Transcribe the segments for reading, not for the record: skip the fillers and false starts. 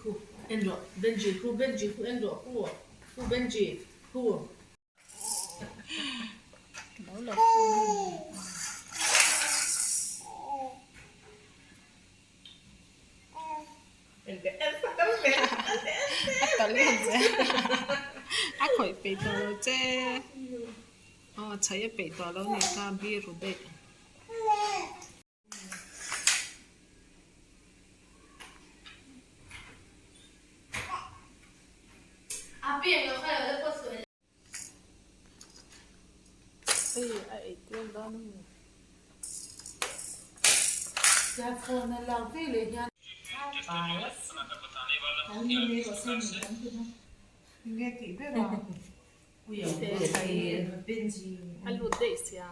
Khu en rawh Benji khu Benji khu en rawh khu khu Benji khu. A khawih peih tawh lo che aw chhaih a peih tawh lo ni kha biru daih. Hei a ei tir dawn a ni. A lut daih sia.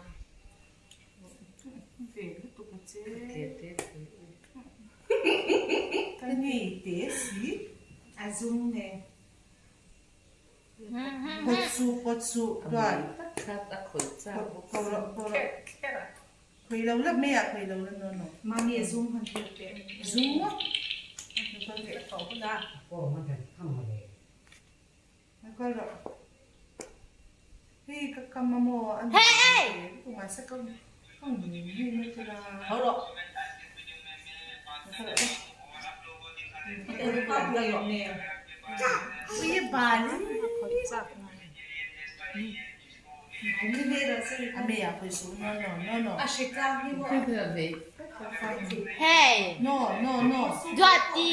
Hey! Duati!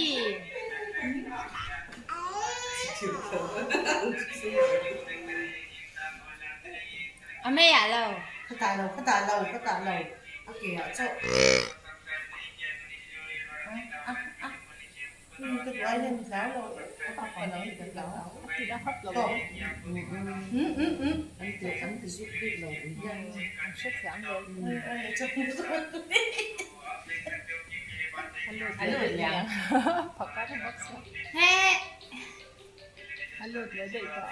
A mei ah lo. Hey! A lut leh daih tawh.